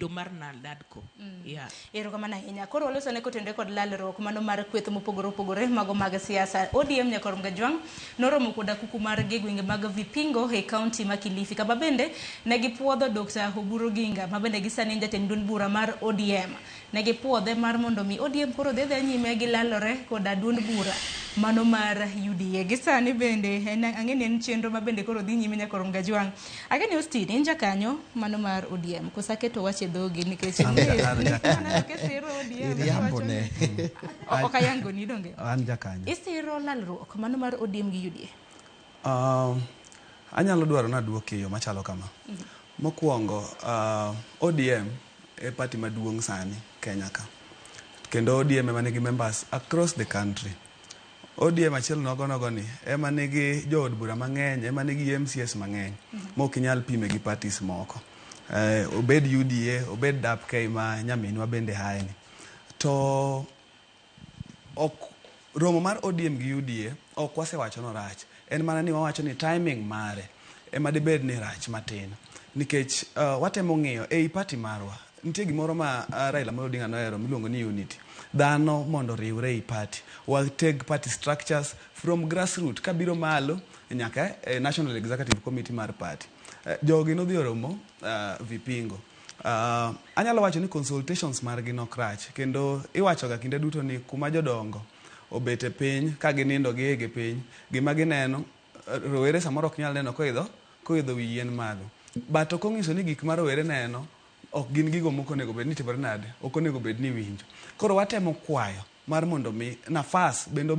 Obedo mar NADCO. Yeah. Erokamano ahinya. Koro waloso ne kotenore kod lalruok mano mar kweth mopogore opogore mago mag siasa. ODM Nyakor Mgajwang' noromo koda kuku margi e gwenge mag Vipingo e kaunti ma Kilifi kama bende ne gipuodho Dr. Oburu Oginga ma bende gisani en jatend duond bura mar ODM. Ne gipuodhe mar mondo mi ODM koro dhi adhiya nyime gi lalore koda duond bura mano mar UDA. Gisani bende en ang'e ni en chenro ma bende koro dhi nyime Nyakor Mgajwang'. Ang'e ni Austin in jakanyo mano mar ODM koso aketo wach e dhogi nikech An jakanyo. aneno kisiro ODM Iriambo ne. Ok ayangoni donge? An jakanyo. Isiro lalruok mano mar ODM gi UDA. Anyalo dwaro naduoki e yo machalo kama. Mokwongo, ODM e party maduong' sani Kenya ka. Kendo ODM ema nigi members across the country. ODM achiel nogo nogo ni ema nigi jood bura mang'eny, ema nigi MCAs mang'eny ma ok inyal pime gi parties moko. Obed UDA, obed DAP-K ma nyaminwa bende hae ni. To ok romo mar ODM gi UDA ok wasewacho ni orach. En mana ni wawacho ni timing mare ema dibed ni rach matin. Nikech watemo ng'iyo ei party marwa nitie gimoro ma Raila Amolo Odinga nohero miluongo ni unity. Dhano mondo oriwre ei party. Wateg party structures from grassroots kabiro malo nyaka e National Executive Committee mar party. Jogi nodhi oromo Vipingo. Anyalo wacho ni consultations margi nok rach kendo iwachoga kinde duto ni kuma jodongo obet e piny ka ginindo gi piny gima gineno rowere samoro ok nyal neno koidho wi yien malo. But ok onyiso ni gik ma rowere neno ok gin gigo mok onego bed ni timore nade, ok onego bed ni iwinjo. Koro watemo kwayo mar mondo mi nafas bende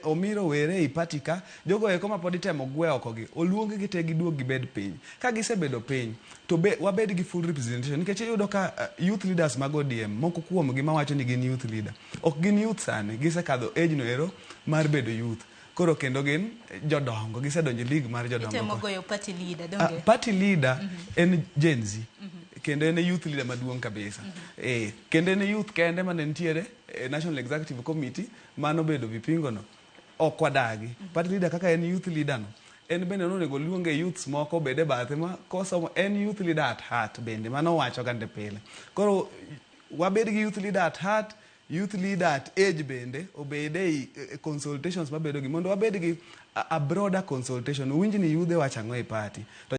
omi rowere ei party ka jogo eko mapod itemo gwe oko gi oluong gi te giduog gibed piny. Ka gisebedo piny to be wabed gi full representation nikech iyudo ka youth leaders mag ODM moko kuom gi mawacho ni gin youth leader ok gin youth sani gisekadho age no ero mar bedo youth. Koro kendo gin jodongo gisedonjo e league mar jodongo. Itemo goyo party leader donge? Party leader en Gen Z kendo en e youth leader maduong' kabisa. Kendo en e youth kende mane nitiere e National Executive Committee manobedo Vipingo no. Ok wadagi. Party leader kaka en youth leader no en bende nonego oluonge youths moko obed e bathe ma kosomo en youth leader at heart bende mano owacho ga nde pile. Koro wabed gi youth leader at heart, youth leader at age bende obed ei consultations mabedo gi mondo wabed gi a broader consultation. Uwinj ni yudhe wacho ang'o e party. To